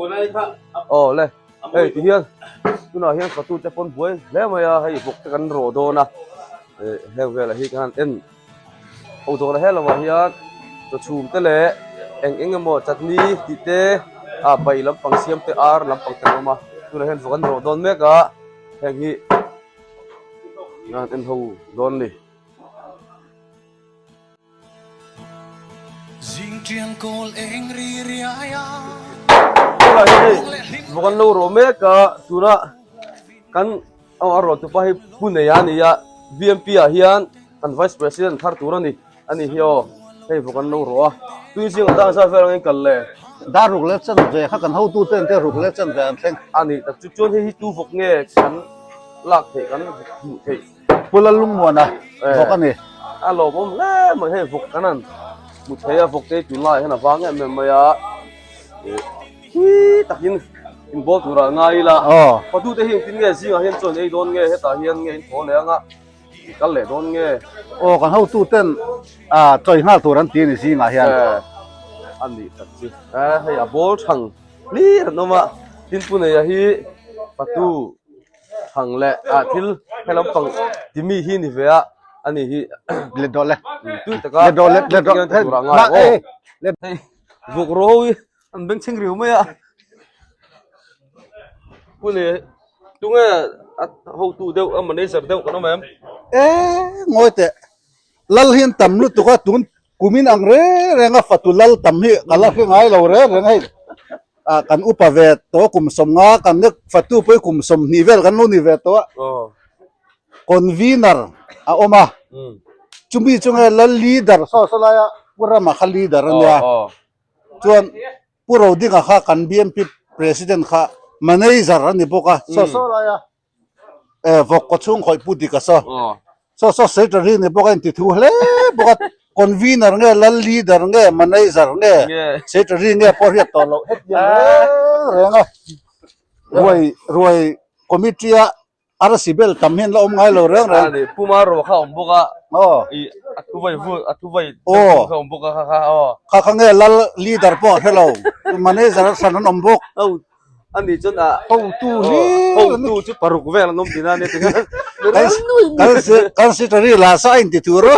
Aw le, hei ti hian tunah hian fatu te pawn buai hle mai a, hei vawk te kan rawh dawn a, eh heng velah hi kan han en ho dawn a helamah hian chawchhum te leh eng eng emaw chutney tih te ah bai lampang siam te ar lampang te an awm a, tunah hian vawk an rawh dawn mek a, heng hi kan han en ho dawn a ni. Tunah hian hei vawk an lo rawh mek a tuna kan aw a rawh tupa hi pu nei a ni a bmp ah hian kan vice president thar tur a ni a ni hi aw hei vawk an lo rawh a tui zing a dang zat vel angin kal le. Dar ruk leh chan ve kha kan hotu ten te ruk leh chan ve an thleng. A ni tak chu chuan hei hi tu vawk nge kan lak theih kan hmuh theih. Pu Lalungmuana vawk a ni. A lawmawm hle mai hei vawk kan han hmu thei a vawk te hi tunlaiah hian a vang em em mai a thui takin inbawl turah a ngai ila fatute hi engtin nge zingah hian chuan ei dawn nge hetah hian nge in thaw leh anga in kal leh dawn nge. Aw kan hotu ten chawi nghal tur an ti a ni zingah hian. A nih tak chu hei a bawl thang hlir an awm a tin Pu Neia hi fatu. Thang leh ah thil he lampang ti mi hi ni ve a ani hi let rawh le tui taka let rawh let let rawh hei tur a ngai aw let hei vuk ro hi an beng chhing riu mai a pune tunge a hotu deuh a manager deuh kan awm em e ngawi teh lal hian tam lutuk a tun Kumin ang reng reng a fatu lal tam hi ka la hre ngai lo reng reng hei ah kan upa ve tawh kum sawmnga kan nek fatu pawh hi kum 20 vel kan lo ni ve tawh a convener a awm a chumi chu nge lal leader saw saw laia Pu Rama kha leader a nia chuan Pu Rodinga kha kan BMP president kha manager a ni bawk a saw saw laia eh vawk kaw chhung khawih pu dik a saw saw saw secretary ni bawk a inti thu hle bawk a convener nge lal leader nge manager nge secretary nge pawh hriat tawh loh hetiang reng reng a ruai ruai committee a arsi bel tam hian la awm ngai lo reng reng ani puma ro kha awm bawk a aw i a thu vai vu a thu vai aw kha awm bawk a kha kha aw kha kha nge lal leader pawh a hre lo manager hran an awm bawk Ani chuan a hotu hi hotu chu paruk vel an awm thin a nia tikhan kan secretary lah sa a inti tur a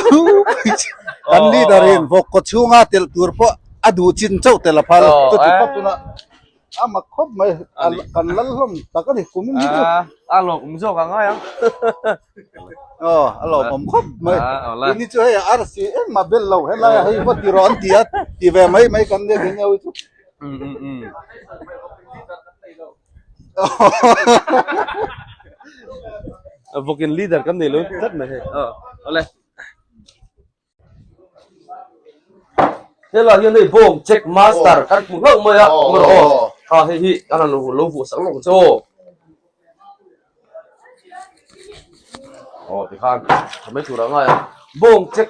kan leader in vawk kaw chhunga telh tur pawh a duh chin chauh tel a phal chuti khawp chuna a mak khawp mai kan lal hlawm tak a ni kumin hi chu a lawmawm zawk ang ngai ang aw a lawmawm khawp mai tuni chu hei arsi engmah bel lo helai ah hei va ti rawh an ti a ti ve mai mai kan nia kei nia chu Vawkin leader kan nei lo tlat mai hei. Aw awle. Helai hian hei bawng check master kan hmu hlauh mai a awm rawh aw. Kha hei hi kan han lo vuah sak lawk ang che aw. Aw tikhan tha mai tur ah ngai a. Bawng check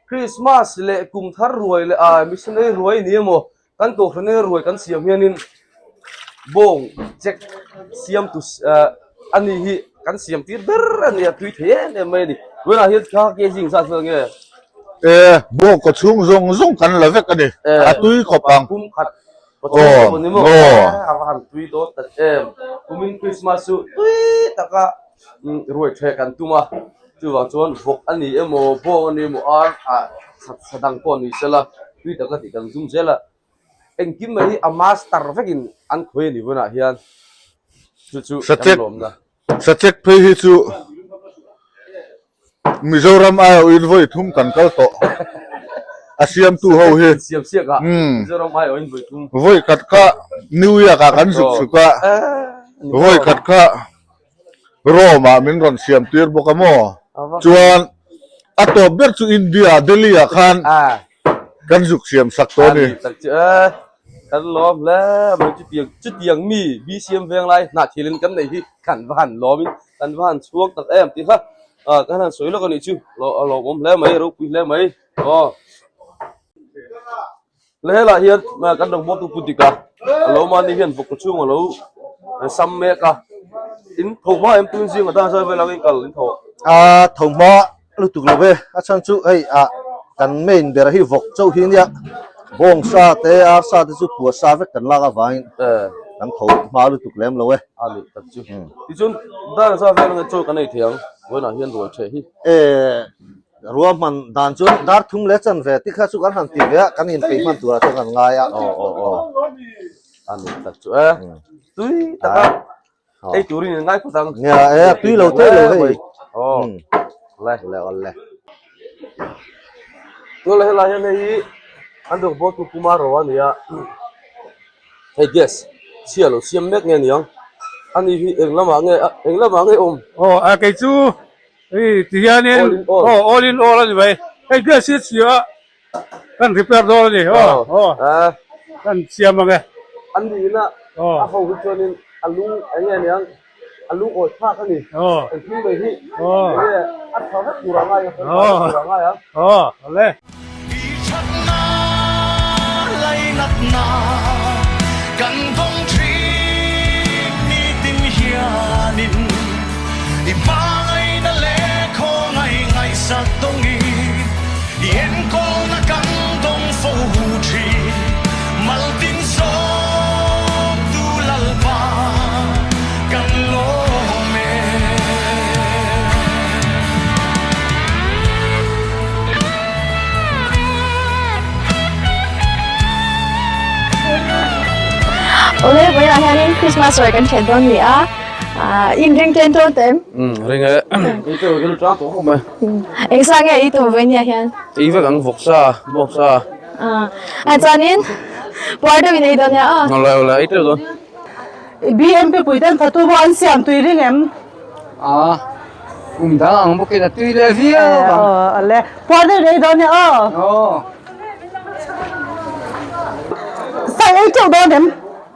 Christmas leh kum thar ruai leh ah missionary ruai ni emaw Kan kohhran ruai kan siam hianin bawng check siam tu a ni hi kan siam tir ber a ni a tui thei em em mai a ni. Tunah hian kha kg zat vel nge? E, bawng kaw chhung zawng zawng kan la vek a ni. A tui khawp ang. Kum khat kaw chhung khawp a ni maw? A va han tui dawn tak em. Kumin Christmas chu tui taka ruai ṭheh kan tum a, chuvang chuan vawk a ni emaw bawng a ni emaw ar ah sa dang pawh ni sela tui taka tih kan zum zel a, engkim mai hi a master vekin an khawi a ni vawnah hian chu chu kan lawmna. Sachek phei hi chu Mizoram aiawhin vawi thum kan kal tawh a siamtu ho hi. Siam siak a Mizoram aiawhin vawi thum. Vawi khat kha New York ah kan zuk chhuk a, vawi khat kha Rome ah min rawn siam tir bawk a maw? Chuan a tawp ber chu India Delhi ah khan kan zuk siam sak tawh a ni. Kan lawm hle mai chutiang chutiang mi BCM veng lai hnah thilin kan nei hi kan va han lawmin kan va han chhuang tak em tih kha kan han sawi lawk a nih chu a lawmawm hle mai ropui hle mai aw. Le helai hian kan lo hmuak tu pu Dika a lo mahni hian vawk chhung a lo sam mek a in tho hma em tun zing a dan zai vel angin kal in tho. A tho hma lutuk lo ve a chhan chu hei ah kan main ber hi vawk chauh hi nia bawng sa te ar sa te chu pua sa vek kan lak avangin. Kan tho hma lutuk lem lo e. A nih tak chu. Tichuan dar za vel nge chaw kan ei thei ang vawiinah hian ruai ṭheh hi. E ruahman dan chuan dar thum leh chan ve ti kha chu kan han ti ve a, kan inpeih hman turah chuan kan ngai a. Aw aw aw. A nih tak chu e. Tui taka ei turin in ngai phawt ang. Nia e tui lo thei lo hei. Aw. Le. Le awle. Tuna helai hian hei hi an dawr bawr tu Kumar ro a ni a. Hei gas chhia lo siam mek nge niang ani hi eng lamah nge eng lamah nge awm. Aw a kei chu hei ti hianin aw all in all a ni mai hei gas hi chhia kan repair dawn a ni aw aw kan siam ang e. An nihna a ho hi chuanin a lung eng nge niang a lung awi thlak a ni eng thil mai hi eng nge a tha vek tur a ngai a fel fai vek tur a ngai ang. Aw awle. Awle vawiinah hianin Christmas ruai kan ṭhen dawn ni a, in ring ṭen ṭawn teh em? Umm ring e, i chu ka lu ṭang tawh khawp mai. Eng sa nge i tum vawiin nia hian? I vek ang vawk sa, bawk sa. A chuanin puar deuhin ei dawn nia aw. Awle awle ei teuh dawn. BMP puiten fatu pawh an siam tui ring em? A, kum dang ang bawkin a tui leh viau ang. Aw, ale. Puar deuh rei dawn e aw. Aw. Sai ei teuh dawn em?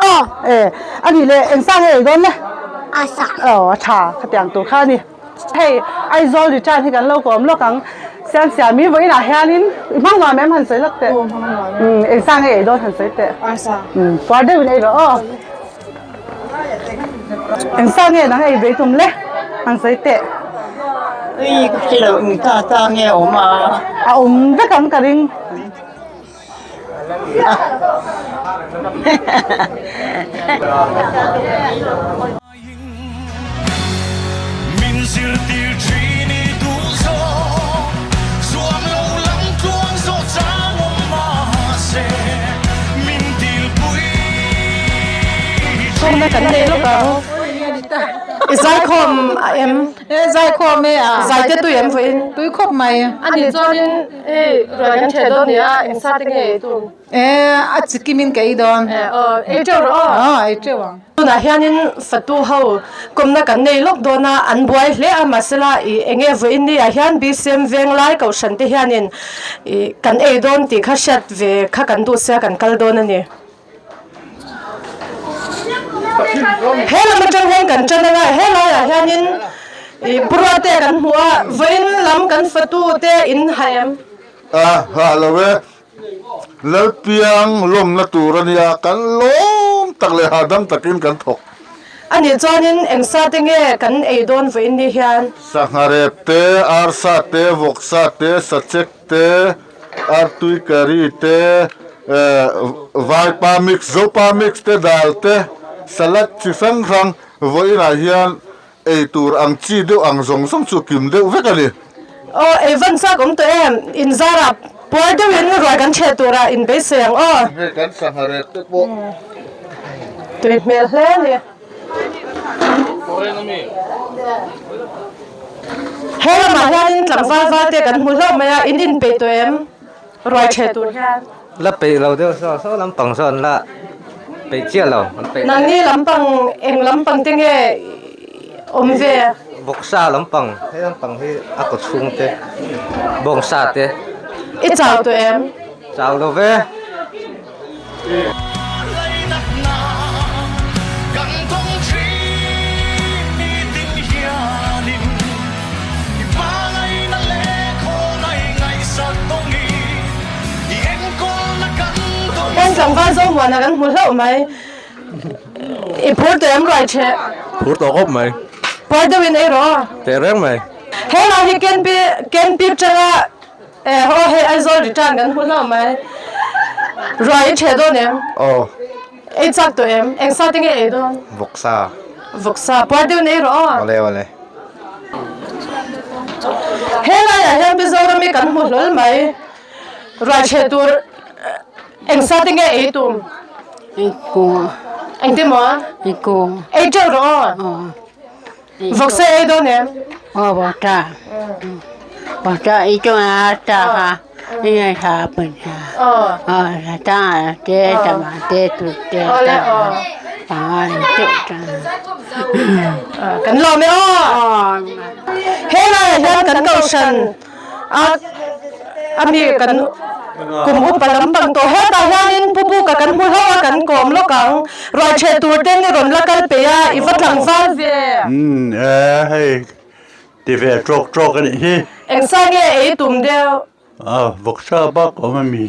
Aw. E, a nih leh eng sa nge ei dawn le? A sa. Aw, a tha, khatiang tur kha a ni. Hei, Aizawl return hi kan lo kawm lawk ang. Siam siam i vawiinah hianin i hmang nuam em han sawi lawk teh. Aw, hmang nuam em. Umm, eng sa nge ei dawn han sawi teh. A sa. Umm, puar deuhin ei rawh aw. Eng sa nge nang ei ve tum le han sawi teh. Ui ka hre lo eng ta ta nge a awm a. A awm vek ang ka ring. Chhungna kan nei lawk ang. I zaikhawm a em? E zaikhawm e a. Zaite tui em vawiin? Tui khawp mai. A nih chuanin hei ruai kan ṭheh dawn nia, eng sa te nge ei tum? E a chikim in ka ei dawn. E aw, ei ṭeuh rawh aw. Aw, ei ṭeuh ang. Tunah hianin fatu ho kawmna kan nei lawk dawn a, an buai hle a, mahsela ih eng nge vawiin ni ah hian BCM Venglai Kohhran te hianin ih kan ei dawn tih kha hriat ve kha kan duh sia kan kal dawn a ni. He lam atang hian kan tan anga he laiah hianin ih Buruate kan hmu a, vawiin lam kan fatu te in ha em? A ha lo e, Lalpiang lawmna tur a nia, kan lawm tak leh hahdam takin kan thawk. A nih chuanin eng sa te nge kan ei dawn vawiin ni hian? Sangha rep te, arsa te, vawksa te, sachek te, artui curry te, vaipa mix, zopa mix te, dal te, salad chi hrang hrang vawiinah hian Ei tur ang chi deuh ang zawng zawng chu kim deuh vek a ni. Aw, ei van chak awm tawh em? Inzarah puar deuhin ruai kan chheh turah inbeisei ang aw. Hei kan sangha rek te pawh. Tui hmel hle a ni. He lamah hianin tlangval val te kan hmu hlauh mai a, in inpeih tawh em? Ruai chheh tur hian. La peih lo deuh saw saw lampang saw an la peih chiah lo an peih. Nangni lampang eng lampang te nge awm ve? Bawksa lampang he lampang hi a kaw chhung te bawngsa te. I chau tawh em? Chau lo ve. Heng tlangval zo muana kan hmu hlauh mai. I phur tawh em ruai chhe? Phur tawh khawp mai. Puar deuhin ei rawh aw. Teh reng mai. He lai hi Kenpi Kenpi tanga eh aw hei Aizawl return kan hmu hlauh mai. Ruai i chhe dawn em? Aw. Ei chak tawh em? Eng sa te nge ei dawn? Vawksa. Vawksa puar deuh in ei rawh aw. Awle awle. He laiah hian Mizoram hi kan hmu hlawl mai. Ruai chhe tur eng sa te nge ei tum? Eiku. Engti maw? Eiku. Ei teuh rawh aw. Vawksa ei dawn em? Aw vawksa. Vawksa ei chu a ta kha i tha pun tha. Aw ta te ta ma te tu te ta. Aw tu ta. Kan lawm e aw. He laiah hian kan kohhran a a mi kan kum upa lampang tawh hetah hianin pu buka kan hmu hlauh a kan kawm lawk ang ruai chhe tur te ni rawn la kal peih a i va tlangval ve. Umm e hei ti ve tawk tawk a nih hi. Eng sa nge ei tum deuh? A vawksa bak awm a mi.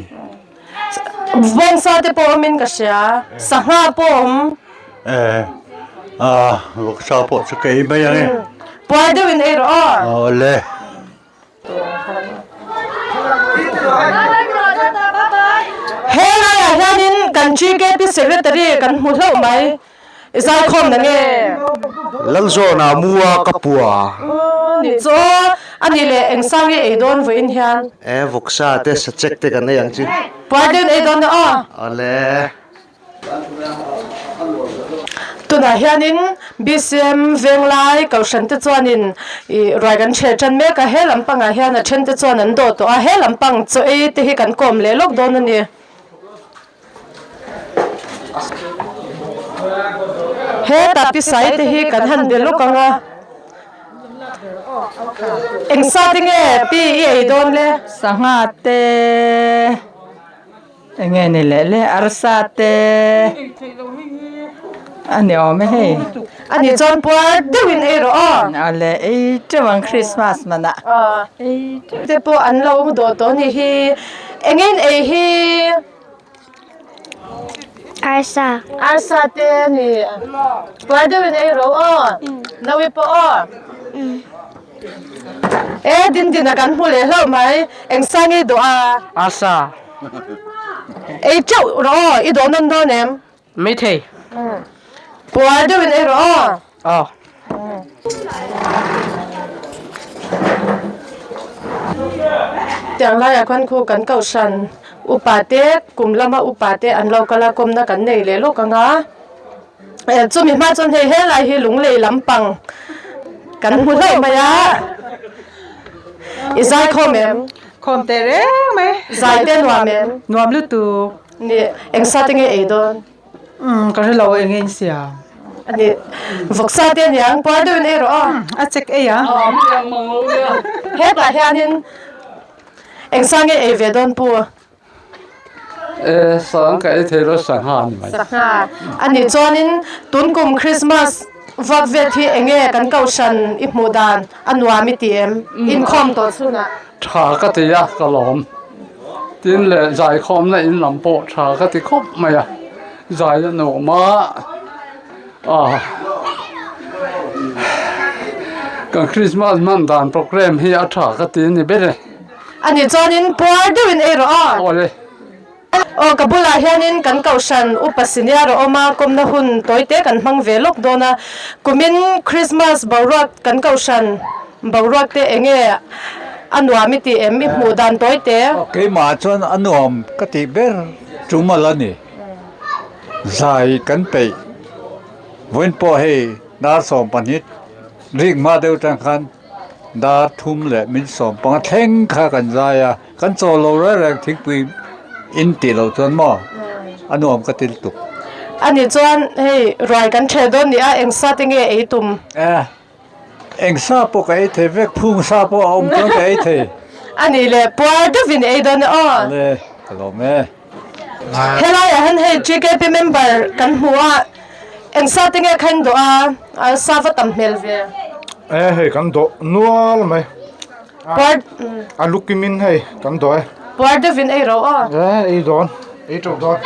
Bawngsa te pawh awmin ka hria sangha pawh awm. E a vawksa pawh chu ka ei mai ang e. Puar deuhin ei rawh aw. Awle. He laiah hianin kan GKP Secretary kan hmu hlauh mai, i zaikhawm na nge? Lalzawna mua ka pua. Ni chu a ni leh eng sang nge ei dawn vawiin hian? E vawksa te sachek te kan ei ang chu. Puar deuhin ei dawn na aw. Awle. Tunah hianin BCM Venglai Kohhran te chuanin ih ruai kan chhe tan mek a, he lampangah hian a then te chuan an dawh tawh a, he lampang chaw ei te hi kan kawm leh lawk dawn a ni. Heta pisai te hi kan han be lawk ang a, eng sa te nge pi i ei dawn le? Sangha te. Enge ni leh le arsa te a ni awm e hei. A ni chuan puar deuhin ei rawh aw. A le ei teuh ang Christmas manah ei teuh. Te pawh an lo dawh tawh a nih hi. Engin ei hi? Arsa. Arsa te a ni. Puar deuhin ei rawh aw. Naui pawh aw. E din din a kan hmu leh hlauh mai. Eng sa nge i dawh a? Arsa. Ei teuh rawh aw, i dawh nawn dawn em? Maithei. Puar deuhin ei rawh aw. Aw. Tiang laiah khuan khu kan kohhran upa te kum lama upa te an lo kal a kawmna kan nei leh lawk ang a. Chumi hma chuan hei helai hi lunglei lampang kan hmu hlauh mai a, i zai khawm em? Khawm teh reng mai. Zai te nuam em? Nuam lutuk. Ni, eng sa te nge ei dawn? Umm, ka hre lo eng nge in siam. Ani, vawksa te aniang, puar deuhin ei rawh aw. A check ei a. Hetah hianin eng sa nge ei ve dawn pu? E, sang ka ei thei lo sangha a ni mai. Sangha a nih chuanin tun kum Christmas vak vet hi enge kan kohhran i hmuh dan a nuam i ti em? Inkhawm tawh chhunah. Tha ka ti a, ka lawm. Tin leh zaikhawmna in lam pawh tha ka ti khawp mai a, zai a nuam a, ah kan Christmas hman dan programme hi a tha ka ti a ni ber e. A nih chuanin puar deuhin ei rawh aw. Awle. Aw ka bulah hianin kan kohhran upa senior a awm a, kawmna hun tawite kan hmang ve lawk dawn a. Kumin Christmas boruak kan kohhran boruak te enge a nuam i tih em i hmuh dan tawite? Keimah chuan a nuam ka tih ber tum a la ni. Zai kan peih vawiin pawh hei dar 12 rik hma deuh atang khan Dar thum leh min 15 thleng kha kan zai a, kan chaw lo reng reng thingpui in tih loh chuan maw a nuam ka ti lutuk. A nih chuan hei ruai kan ṭheh dawn nia eng sa te nge ei tum? E, eng sa pawh ka ei thei vek, phung sa pawh a awm chuan ka ei thei. A nih leh puar deuhin ei dawn e aw. Awle, ka lawm e. Helaiah hian hei GKP member kan hmu a, eng sa te nge kha in dawh a, a sa va tam hmel ve. E hei kan dawh nual mai. Puar A lukimin hei kan dawh e. Puar deuhin ei ro aw. E ei dawn, ei teuh dawn.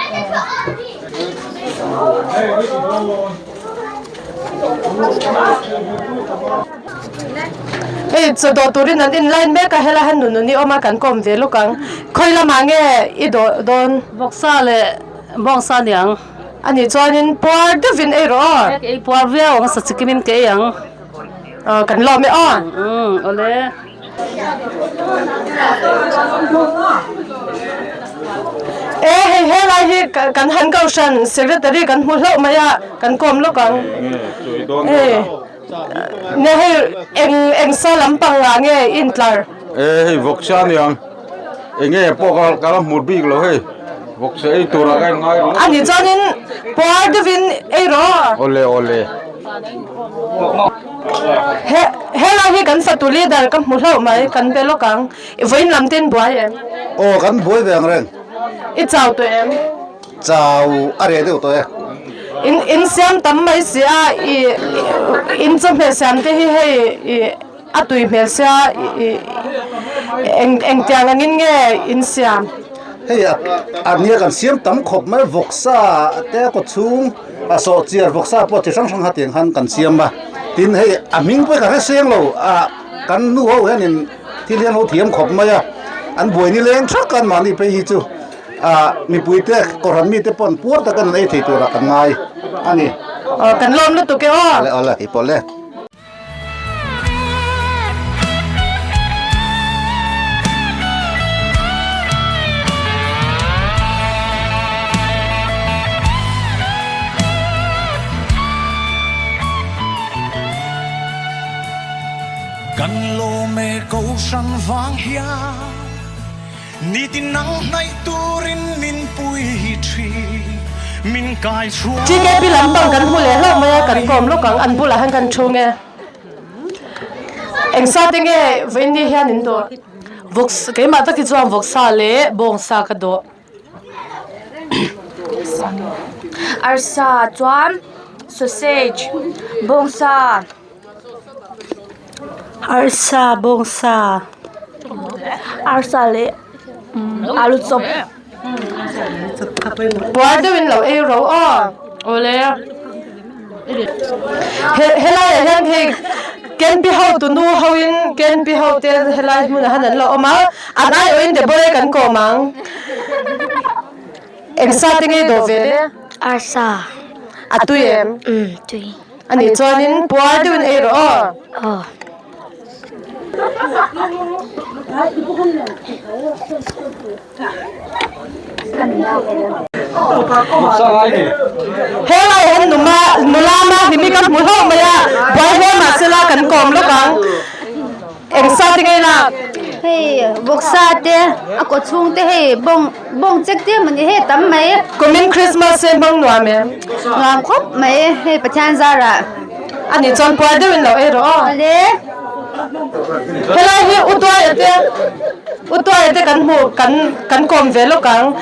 Hei chaw dawh turin an in line mek a, helai hian nununi awm a kan kawm ve lawk ang. Khawi lamah nge i dawh dawn? Vawksa leh bawngsa niang. Ani chuanin puar deuhin ei rawh aw. Ka ei puar viau ang sa chikimin ka ei ang. Aw kan lawm e aw. Umm awle. E hei helai hi kan han kohhran secretary kan hmu hlauh mai a kan kawm lawk ang. E ne hei eng eng sa lampang ah nge intlar. E hei vawksa a niang. Enge pawh ka ka la hmu bik lo hei vawksa ei turah ka in ngai ringawt. Ani chuanin puar deuhin ei rawh. Awle awle. He helai hi kan fatu leader ka hmu hlauh mai kan be lawk ang. I vawiin lam ten buai em? Aw kan buai ve ang reng. I chau tawh em? Chau a reh deuh tawh e. In in siam tam mai si a i in chawhmeh siam te hi hei i A tui hmel sia eng engtiang angin nge in siam? Hei a nia kan siam tam khawp mai vawksa te a kawchhung a sawhchiar vawksa pawh chi hrang hrang ha tiang khan kan siam a tin hei a hming pawh hi ka hre seng lo a kan nu ho hianin thil hian ho thiam khawp mai a an buai ni leng thak a mahni phei hi chu ah mipui te kohhran mite pawh an puar tak an ei thei turah kan ngai a ni. Aw kan lawm lutuk e aw. Awle awle tih pawh le. Kan lawm e kohhran vang hian Nitin nang hnaih turin min pui thin, min kai chhuak. TKP lampang kan hmu leh hlauh mai a, kan kawm lawk ang, an bulah hian kan thu nge. Eng sa te nge vawiin ni hian in dawh? Vawk, keimah tak hi chuan vawksa leh bawngsa ka dawh. Arsa chuan sausage, bawngsa. Arsa bawngsa arsa leh alu chop Puar deuhin lo ei ro aw. Awle. He helaiah hian hei KNP ho tunu hoin KNP ho te helai hmunah hian an lo awm a, an aiawhin Deborah kan kawm ang. Eng sa te nge dawh ve le? Arsa. A tui em? Umm tui. A nih chuanin puar deuhin ei rawh aw. Aw. Helai hian numa nula Mahlimi ka hmu hlauh mai a, buai hle mahsela kan kawm lawk ang. Eng sa te ngei lak? Hei vawksa te a kaw chhung te hei bawng bawng chek te mawni hei tam mai. Kumin Christmas hi hmang nuam em? Nuam khawp mai hei Pathian zarah. A nih chuan puar deuhin lo ei rawh aw. Awle. Helai hi Utuaia te Utuaia te kan hmuh kan kan kawm ve lawk ang.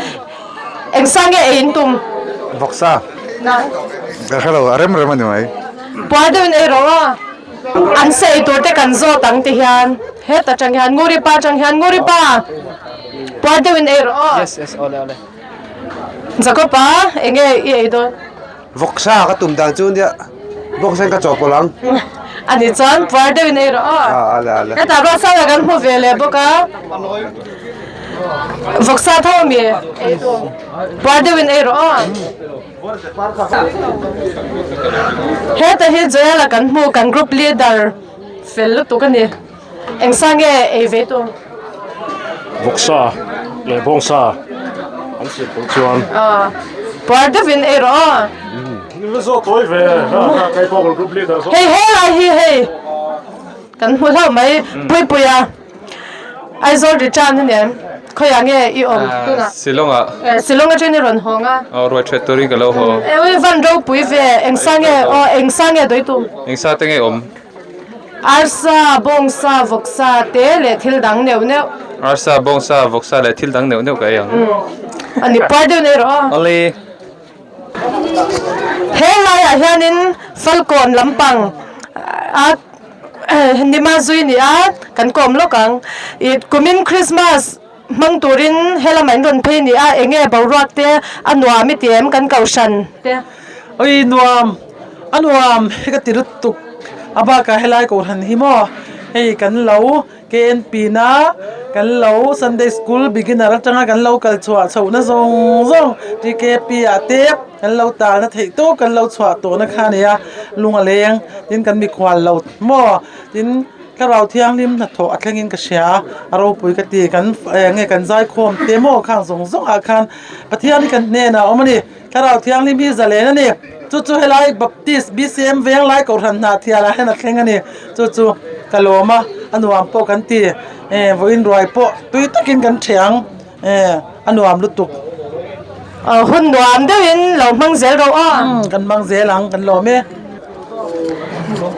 Eng sa nge ei in tum? Vawksa. Ka hre lo a rem rem a ni mai. Puar deuhin ei rawh aw. An sei tur te kan zawt ang ti hian heta tang hian Nguri pa tang hian Nguri pa puar deuh in ei rawh aw. Yes yes awle awle. Jacob a enge i ei dawn? Vawksa ka tum dan chu nia vawksa in ka chawhpawlh ang. Ani chuan puar deuh in ei rawh aw. Ah ale ale. Hetah Ruatsanga kan hmu ve leh bawk a. Vawksa tho ami ei tum? Puar deuh in ei rawh aw. Heta hi Joel-a kan hmu kan group leader fel lutuk a ni. Eng sa nge ei ve tu? Vawksa leh bawngsa an siam pawh chuan. Aw, puar deuhin ei rawh aw. Ni va zawh tawi ve, kei pawh group leader zawk. Hei helai hi hei kan hmu hlauh mai Puipuia. Aizawl return a nia khawiah nge i awm tunah? Shillong-ah. Shillong atangin i rawn hawng a. Aw ruai that turin ka lo haw. Ewi van ropui ve eng sa nge aw eng sa nge dawi tum? Eng sa te nge awm? Arsa, bawngsa, vawksa te leh thil dang neuh neuh. Arsa, bawngsa, vawksa leh thil dang neuh neuh ka ei ang. A ni puar deuh nei rawh aw. Awle. He laiah hianin Falkawn lampang a Nima zui ni a, kan kawm lawk ang. Ih kumin Christmas hmang turin he lamah in rawn phei ni a, eng nge boruak te a nuam i ti em kan kohhran te? Oi nuam, a nuam he ka ti lutuk a bakah helai kohhran hi maw hei kan lo. KNP na kan lo Sunday School beginner atanga kan lo kal chhuah chhohna zawng zawng TKP ah te kan lo talna theih tawp kan lo chhuah tawhna kha a ni a, lung a leng tin kan mikhual lo maw tin thlarau thianghlim hnathawh a thlengin ka hria a, a ropui ka ti kan eng nge kan zaikhawm te maw khang zawng zawng ah khan Pathian hi kan hnenah a awm a ni. Thlarau Thianghlim hi zalen a ni. Chu chu helai Baptist BCM Venglai Kohhran hnah thialah hian a thleng a ni. Chu chu ka lawm a, a nuam pawh kan ti. Eh vawiin ruai pawh tui takin kan ṭheh ang. Eh a nuam lutuk. Aw hun nuam deuhin lo hmang zel rawh aw. Umm kan hmang zel ang, kan lawm e.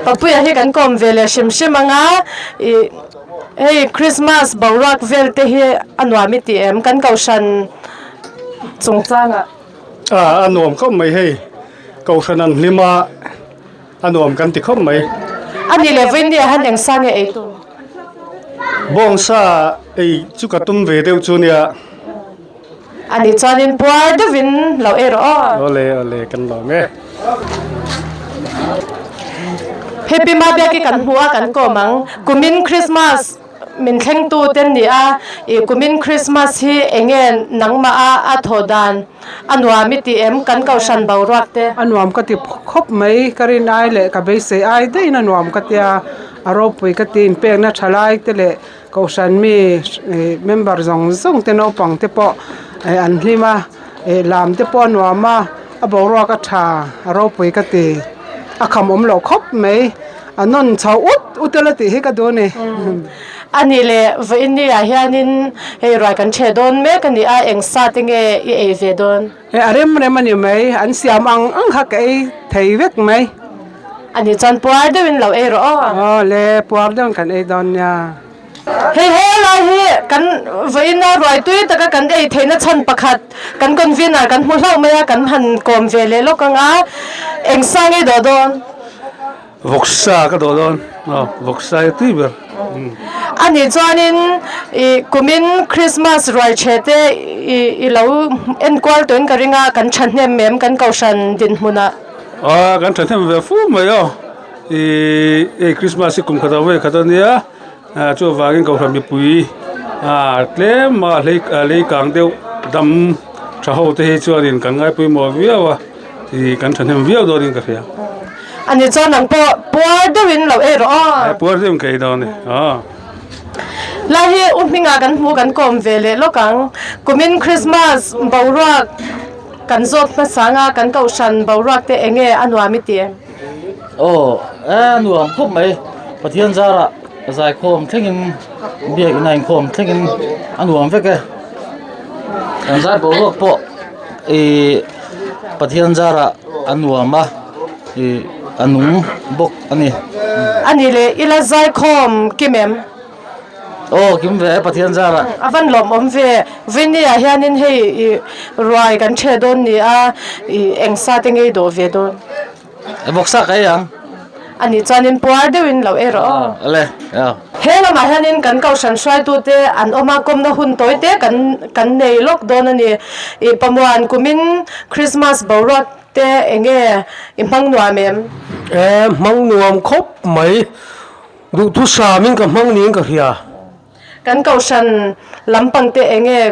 Papuia hi kan kawm ve leh hrim hrim ang a, ih hei Christmas boruak vel te hi a nuam i ti em? Kan kohhran chungchangah. A a nuam khawp mai hei kohhran an hlim a a nuam kan ti khawp mai. A ni leh vawiin ni ah hian eng sa nge ei tum? Bawngsa ei chu ka tum ve deuh chu nia. A nih chuanin puar deuhin lo ei rawh aw. Awle awle kan lawm e. Happy Mabiaki kan hmu a kan kawm ang. Kumin Christmas. Min thlengtu te ni a, i kumin Christmas hi enge nangmah a a thawh dan a nuam i tih em kan kohhran boruak te? A nuam ka ti khawp mai, ka rin ai leh ka beisei ai daihin a nuam ka tia, a ropui ka ti inpekna tha lai te leh kohhran mi member zawng zawng te naupang te pawh an hlim a, lam te pawh a nuam a, a boruak a tha a ropui ka ti, a kham awm loh khawp mai. A nawn chho ut ut ela tih hi ka duh a ni. A nih leh vawiin ni ah hianin hei ruai kan ṭheh dawn mek a ni a, eng sa te nge i ei ve dawn? Hei a rem rem a ni mai, an siam ang ang kha ka ei thei vek mai. A nih chuan puar deuhin lo ei rawh aw. Aw le, puar deuhin kan ei dawn nia. Hei he lai hi kan vawiin a ruai tui taka kan ei theihna chhan pakhat kan convener kan hmu hlauh mai a, kan han kawm ve leh lawk ang a, eng sa nge dawh dawn? Vawksa ka dawh dawn, aw vawksa hi tui ber. A nih chuanin i kumin Christmas ruai chhe te i i lo enkual tawhin ka ring a, kan thahnem em kan kohhran dinhmunah? Aw kan thahnem ve fu mai aw, i hei Christmas hi kum khat a vawi khat a nia, chuvangin kohhran mipui tlem a hlei lei kang deuh dam tha ho te hi chuanin kan ngaipawimawh viau a. I kan thahnem viau dawnin ka hria. A ni chuan nang pawh puar deuhin lo ei rawh aw. He puar deuhin ka ei dawn e aw. Lai hi u hmingah kan hmu kan kawm ve leh lawk ang. Kumin Christmas boruak kan zawt hmasa anga kan kohhran boruak te eng nge a nuam i ti em? Aw e a nuam khawp mai. Pathian zarah zaikhawm thlengin biakinn a inkhawm thlengin a nuam vek e. Kan zai boruak pawh ih Pathian zarah a nuam a, ih a nung bawk a ni. A ni leh ila zaikhawm kim em? Aw kim ve e Pathian zarah. A van lawmawm ve, Vinny ah hianin hei ih ruai kan ṭheh dawn ni a, ih eng sa te ngei dawh ve dawn? Vawksa ka ei ang. A nih chuanin puar deuhin lo ei rawh aw. Ale, aw. He lamah hianin kan kohhran hruaitute an awm a, kawmna hun tawi te kan kan nei lawk dawn a ni. I Pamuan kumin Christmas boruak te eng nge i hmang nuam em? E, hmang nuam khawp mai. Duhthusamin ka hmang niin ka hria. Kan kohhran lampang te eng nge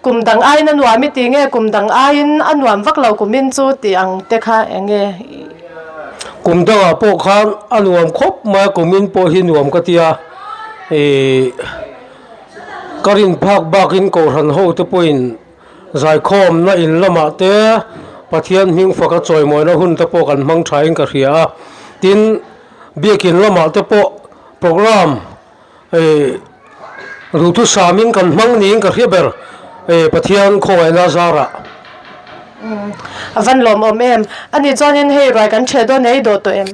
kum dang aiin a nuam i ti nge kum dang aiin a nuam vak lo kumin chu tih ang te kha eng nge? Kum dangah pawh khan a nuam khawp mai a, kumin pawh hi nuam ka ti a, ih ka rin phak bakin kohhran ho te pawhin zaikhawmna in lamah te Pathian hming faka chawimawina hun te pawh kan hmang thain ka hria a, tin biakin lamah te pawh program Hei duhthusamin kan hmang niin ka hria ber hei Pathian khawngaihna zarah. A van lawmawm em? A nih chuanin hei ruai kan ṭheh dawn ei dawh tawh em?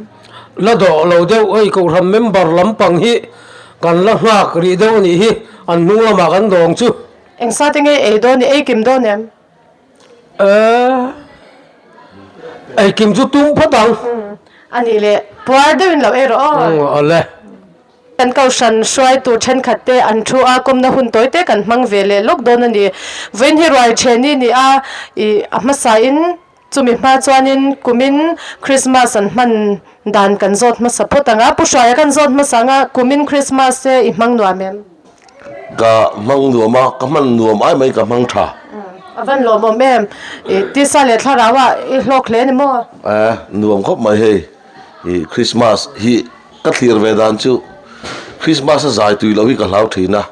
La dawh lo deuh hei Kohhran member lampang hi kan la nghak rih deuh a nih hi an hnung lamah kan dawng chu. Eng sa te nge ei dawn i ei kim dawn em? Ei kim chu tum phawt ang. A nih leh puar deuhin lo ei rawh aw. Awle. Kan kohhran hruaitu thenkhat te an thu a, kawmna hun tawi te kan hmang ve leh lawk dawn a ni. Vawiin hi ruai theni ni a, ih a hmasa in. Chumi hma chuanin kumin Christmas an hman dan kan zawt hmasa phawt ang a, Pu Hruaia kan zawt hmasa ang a, kumin Christmas te i hmang nuam em? Ka hmang nuam a, ka hman nuam ai mai ka hmang tha. A van lawmawm em? I tisa leh thlarau ah i hlawk hle ni maw? E, nuam khawp mai hei. I Christmas hi ka thlir ve dan chu Christmas a zai tui loh hi ka hlau thin a.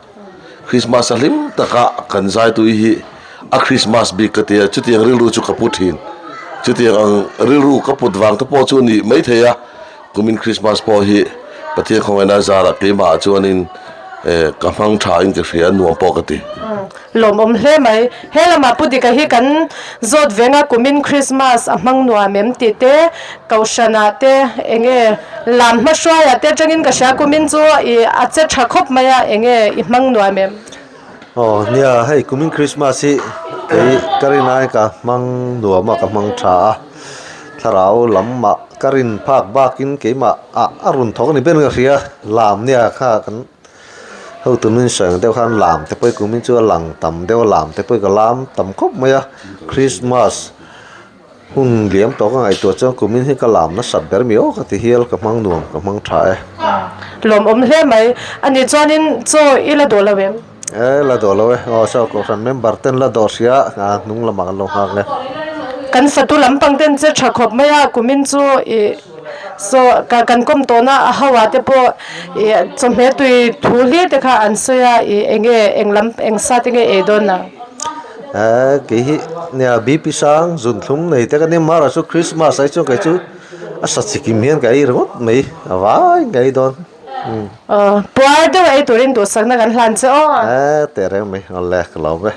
Christmas a hlim taka kan zai tui hi a Christmas bik ka tia chutiang rilru chu ka pu thin. Chutiang ang rilru ka put vang te pawh chu a nih maithei a, kumin Christmas pawh hi Pathian khawngaihna zarah keimah ah chuanin eh ka hmang tha in ka hria nuam pawh ka ti. Lawmawm hle mai. He lamah Pu Dika hi kan zawt veng a kumin Christmas a hmang nuam em tih te, Kohhranah te enge lam hmahruaiah te atangin ka hria kumin chu i a che tha khawp mai a enge i hmang nuam em? Aw nia hei kumin Christmas hi kei ka rin ai ka hmang nuam a ka hmang tha a thlarau lamah ka rin phak bakin keimah ah a rawn thawk a ni ber ka hria lam nia kha kan Hotu min sawi ang deuh khan lam te pawh i kumin chu a lang tam deuh a lam te pawh i ka lam tam khawp mai a Christmas hun liam tawh ka ngaihtuah chuan kumin hi ka lam nasat ber mi aw ka ti hial ka hmang nuam ka hmang tha e. Lawmawm hle mai. Ani chuanin chaw i la dawh lo em? E la dawh lo e. Aw saw kohhran member ten la dawh hria a hnung lamah kan lo nghak e. Kan fatu lampang ten che tha khawp mai a kumin chu i. Saw ka kan kawm tawhna a ho ah te pawh ih chawhmeh tui thu hlir te kha an sawi a ih eng nge eng lam eng sa te nge ei dawn ang. Eee kei hi nia BP sang zun thlum nei te ka nia mara chu Christmas ai chuan kei chu a sa chikim hian ka ei ringawt mai a vai ka ei dawn. Aw puar deuh ei turin duhsakna kan hlan che aw. Eee teh reng mai awle ka lo ve.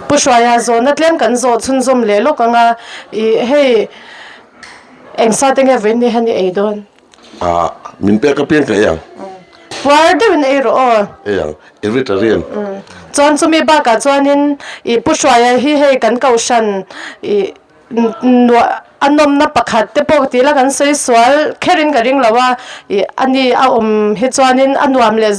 Pu Hruaia zawhna tlem kan zawh chhunzawm leh lawk ang a, ih hei eng sa te nge vawiin ni hian i ei dawn? Ah, min pek apiang ka ei ang. Puar deuhin ei rawh aw. Ei ang, vegetarian. Chuan chumi bakah chuanin ih Pu Hruaia hi hei kan kohhran ih A nawmna pakhat te pawh tih la kan sawi sual kherin ka ring lo a, ih a ni a awm hi chuanin a nuam leh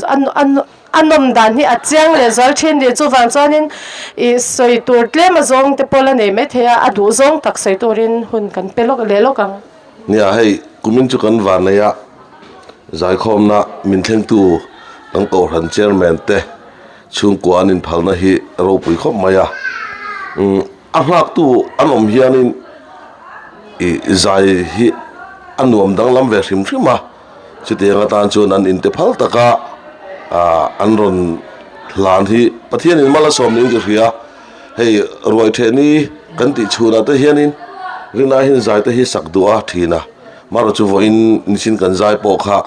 a nawm dan hi a chiang leh zual thin ni chuvang chuanin ih sawi tur tlem a zawng te pawh la nei maithei a, a duh zawng tak sawi turin hun kan pe lawk leh lawk ang. Nia hei kumin chu kan van nei a, zaikhawmna min thlengtu kan kohhran chairman te chhungkua an inphalna hi ropui khawp mai a, umm. A nghaktu an awm hianin ih zai hi a nuam danglam ve hrim hrim a, chutiang atan chuan an inte phal taka ah an rawn hlan hi Pathianin mal a sawm niin ka hria, hei ruai thehni kan tih chhunah te hianin rinai hian zai te hi sak duh a thin a, marawh chu vawiin nichin kan zai pawh kha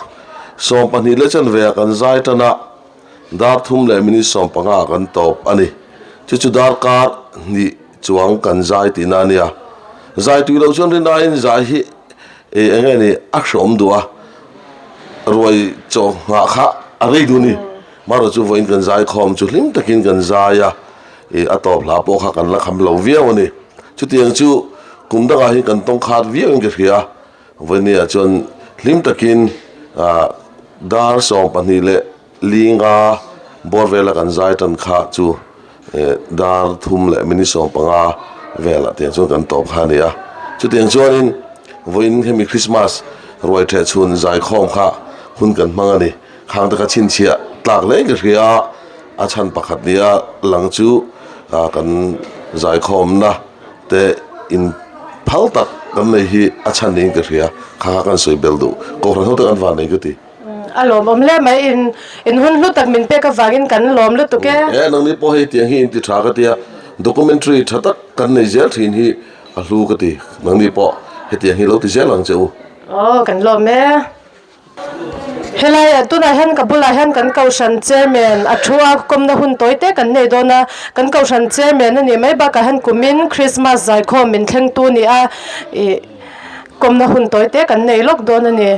12 leh chanve ah kan zai tan a. Dar thum leh minute 15 ah kan tawp a ni. Chu chu darkar hnih chuang kan zai tihna a nia. Zai tui loh chuan rin aiin zai hi eng nge ni a hreawm duh a, ruai chaw nghah kha a rei duh a ni. Marawh chu vawiin kan zai khawm chu hlim takin kan zai a, ih a tawp hla pawh kha kan la kham lo viau a ni. Chutiang chu kum dangah hi kan tawng khat viauin ka hria a, Vawinia chuan hlim takin dar 12 leh linga bawr vela kan zai tan kha chu dar thum leh minute 15 velah tiang chuan kan tawp kha a ni a. Chutiang chuanin vawiin hemi Christmas ruai theh chhun zaikhawm kha hun kan hmang a ni. Khang te kha chhinchhiah tlak hle ka hria a, a chhan pakhat nia lang chu kan zaikhawmna te in phal tak kan nei hi a chhan niin ka hria, kha kha kan sawi bel duh, kohhran ho te kan van nei ka ti. A lawmawm hle mai, in in hun hlu tak min pek avangin kan lawm lutuk e. E nangni pawh hei tiang hi in ti tha ka tia, documentary tha tak kan nei zel thin hi a hlu ka ti, nangni pawh hetiang hi lo ti zel ang che u. Aw kan lawm e. Helai tunah hian ka bulah hian kan kohhran chairman a thu a kawmna hun tawi te kan nei dawn a kan kohhran chairman a nih mai bakah hian kumin Christmas zaikhawm min thlengtu a ni a ih kawmna hun tawi te kan nei lawk dawn a ni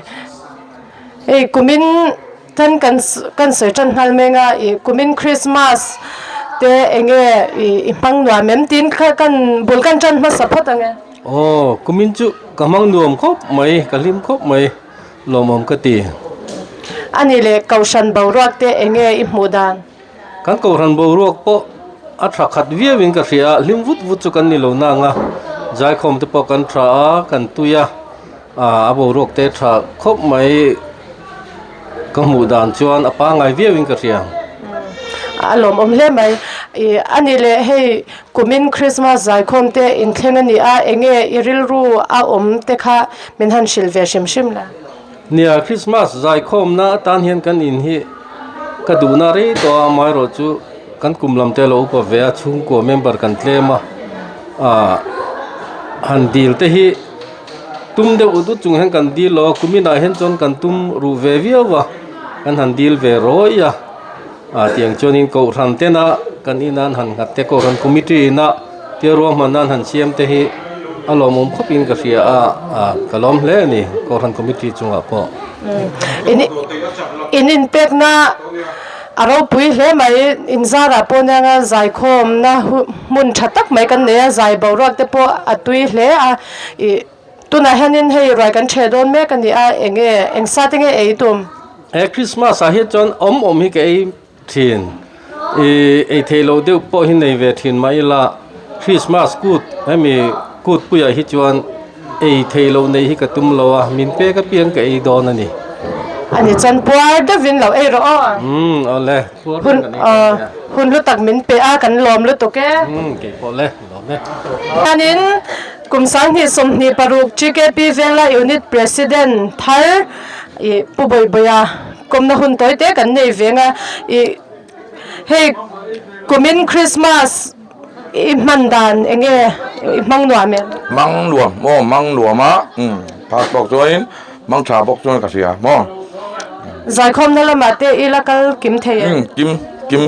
hei kumin tan kan kan sawi tan nghal meng a ih kumin Christmas te eng nge ih i hmang nuam em tiin kha kan bul kan tan hmasa phawt ang e. Aw kumin chu ka hmang nuam khawp mai ka hlim khawp mai. Lawmawm ka ti. A ni leh Kohhran boruak te eng nge i hmuh dan? Kan Kohhran boruak pawh. a tha khat viau in ka hria a hlim vut vut chu kan ni lo nang a zaikhawm te pawh kan tha a kan tui a ah a boruak te tha khawp mai ka hmuh dan chuan a pangai viau in ka hria. A lawmawm hle mai ih a ni leh hei kumin Christmas zaikhawm te inthleng a ni a enge i rilru a awm te kha min han hrilh ve hrim hrim la. Nia, Christmas zaikhawmna atan hian kan in hi ka duhna rei tawh a, amaherawh chu kan kum lam te a lo upa ve a, chhungkua member kan tlem a, ah han dil te hi tum deuh ut ut chung hian kan dil lo a, kuminah hian chuan kan tum ruh ve viau a, kan han dil ve rawih a, ah tiang chuanin kohhran tena kan ina an han nghat te kohhran committee ina tia ruahmanna an han siam te hi a lawmawm khawpin ka hria a ah ka lawm hle a ni kohhran committee chungah pawh. In in inpekna a ropui hle mai inzarah pawh nia zaikhawmna hmun tha tak mai kan nei a zai boruak te pawh a tui hle a ih tunah hianin hei ruai kan ṭheh dawn mek a ni a eng nge eng sa te nge ei tum? He Christmas ah hian chuan awm awm hi ka ei Thin. I ei theih loh deuh pawh hi nei ve thin mah ila Christmas kut hemi kut puiah hi chuan ei theih loh neih hi ka tum lo a, min pek apiang ka ei dawn a ni. A ni chuan puar deuhin lo ei rawh aw. Umm awle, puar deuhin kan ei dawn nia. Hun hlu tak min pe a, kan lawm lutuk e. Umm kei pawh le, lawm e. Chuanin kum 2026 GKP Vengla Unit President thar i Pu Bawihbawia Kawmna hun tawi te kan nei veng a, ih hei kumin Christmas i hman dan eng nge i hmang nuam em? Hmang nuam maw hmang nuam a umm phak tawk chuanin hmang tha bawk chuan ka hria maw. Zaikhawmna lamah te i la kal kim thei em? Umm kim kim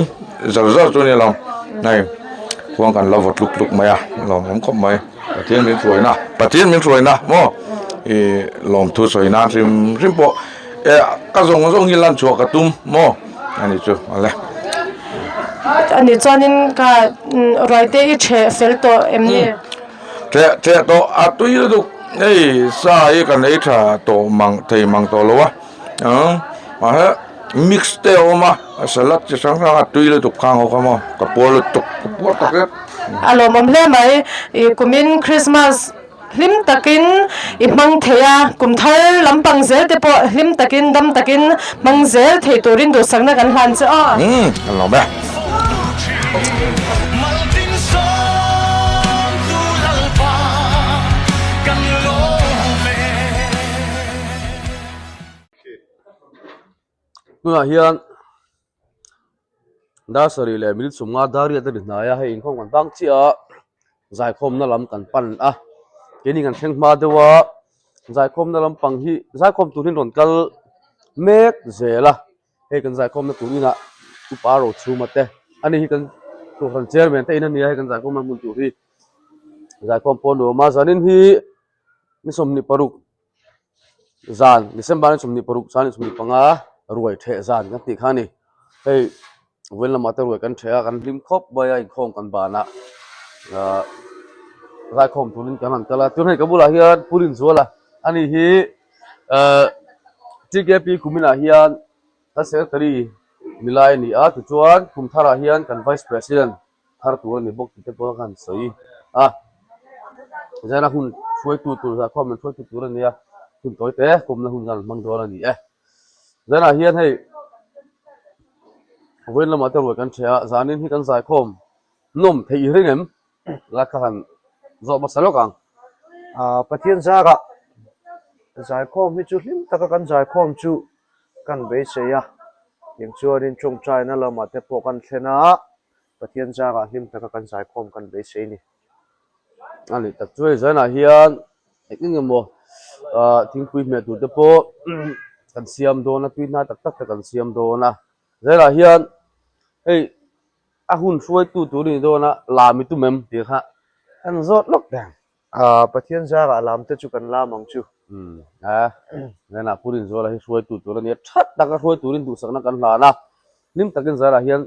zar zar chu a ni lo hei khuang kan la vaw tluk tluk mai a lawmawm khawp mai. Pathian min hruaina Pathian min hruaina maw ih lawmthu sawi nan hrim hrim pawh eh ka zawng zawng hi lan chhuah ka tum maw ani chu awle. Ani chuanin ka ruaite i ṭheh fel tawh em ni? Ṭheh ṭheh tawh a tui lutuk hei sa hi kan ei ṭha tawh mang thei mang tawh lo a mahse mix te a awm a salad chi hrang hrang a tui lutuk khang ho kha maw ka puar lutuk ka puar tak zet. A lawmawm hle mai ih kumin Christmas hlim takin i hmang thei a kum thar lampang zel te pawh hlim takin dam takin hmang zel thei turin duhsakna kan hlan che aw. Umm a lawm e. Tunah hian dar sarih leh minute sawmnga dar riat a ni hnai a hei inkhawm kan bang chiah a zaikhawmna lam kan pan a keini kan thleng hma deuh a zaikhawmna lampang hi zaikhawm tur hi an rawn kal mek zel a hei kan zaikhawmna tur inah upa rochhuma te ani hi kan kohhran chairman te in a ni a hei kan zaikhawmna hmun tur hi zaikhawm pawh a nuam a zanin hi ni 26 zan December ni 26 zan ni 25 ruai theh zan kan tih kha a ni hei vawiin lamah te ruai kan theh a kan hlim khawp mai a inkhawm kan ban a ahh zaikhawm turin kan han kal a tun hei ka bulah hian Pu Rinzuala ani hi ahh TKP kuminah hian kan secretary ni lai a ni a tichuan kum tharah hian kan vice president thar tur a ni bawk tih te pawh khan sawi a zan a hun hruaitu tur zahkhawm an hruaitu tur a ni a hun tawi te kawmna hun zan an hmang dawn a ni e zanah hian hei vawiin lamah te ruai kan ṭheh a zanin hi kan zaikhawm nawm theih i ring em la kha han zawh hmasa lawk ang. Ahh Pathian zarah zaikhawm hi chu hlim taka kan zaikhawm chu kan beisei a tiang chuanin tawngtaina lamah te pawh kan thlen a. Pathian zarah hlim taka kan zaikhawm kan beisei ni. A nih tak chu hei zainah hian eng eng emaw ah thingpui hmeh tur te pawh kan siam dawn a tui hnai tak tak te kan siam dawn a zainah hian hei a hun hruaitu tur a ni dawn a lam i tum em tih kha kan zawt lawk teh. Ah Pathian zarah lam te chu kan lam ang chu. Umm a zainah Pu Rinzuala hi hruaitu tur a ni a that taka hruai turin duhsakna kan hlan a hlim takin zainah hian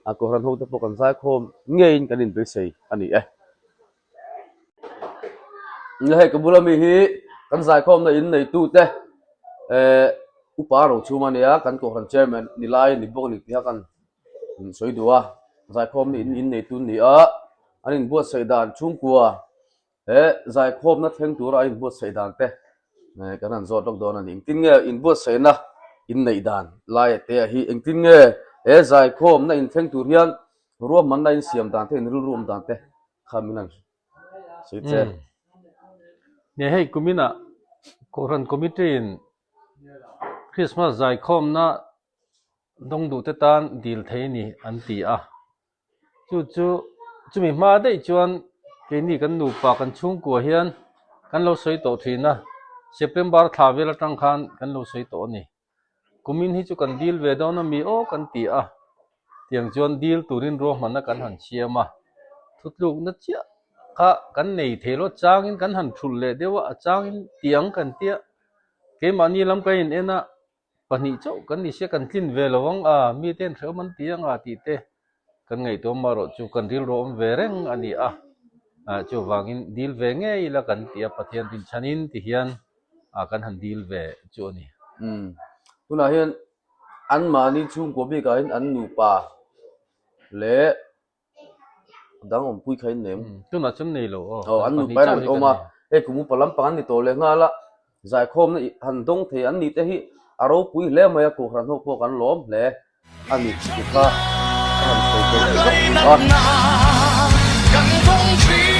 a kohhran ho te pawh kan zaikhawm ngeiin kan inbeisei a ni e. Hei ka bula mi hi kan zaikhawmna in neitu te eh upa Rochhuma a nia kan kohhran chairman ni lai a ni bawk a ni tih kha kan sawi duh a. Zaikhawmna in in neitu an ni a, an inbuatsaih dan chhungkua he zaikhawmna thleng tura an inbuatsaih dan te kan han zawt lawk dawn a ni. Engtin nge inbuatsaihna in neih dan lai a te a hi? Engtin nge he zaikhawmna in thleng tur hian ruahmanna in siam dan te, in rilru awm dan te kha min han sawi che. Nia hei kuminah Kohhran Committee in Christmas zaikhawmna dawng duhte tan dil thei a ni an ti a. Chu chu chumi hma daih chuan keini kan nupa kan chhungkua hian kan lo sawi tawh thin a, September thla vel atang khan kan lo sawi tawh a ni. Kumin hi chu kan dil ve dawn a mi aw kan ti a, tiang chuan dil turin ruahmanna kan han siam a, thutlukna chiah kha kan nei thei lo, changin kan han thulh leh deuh a, a changin tiang kan tia keimahni lam kan in en a, Pahnih chauh kan ni sia kan tlin ve lo ang a, mite an hrehawm an ti ang a tih te kan ngaihtuah amaherawh chu kan rilru awm ve reng a ni a, chuvangin dil ve ngei ila kan ti a, Pathian rinchhanin ti hian kan han dil ve chu a ni. Umm tunah hian anmahni chhungkua bikah hian an nupa leh dang awmpui kha in nem. Tunah chuan nei lo aw. Aw an nupa in an awm a, hei kum upa lampang an ni tawh leh nghal a, zaikhawmna i han dawng thei an ni te hi a ropui hle mai a, Kohhran ho pawh kan lawm hle a ni tih kha ka han sawi tel lawk a.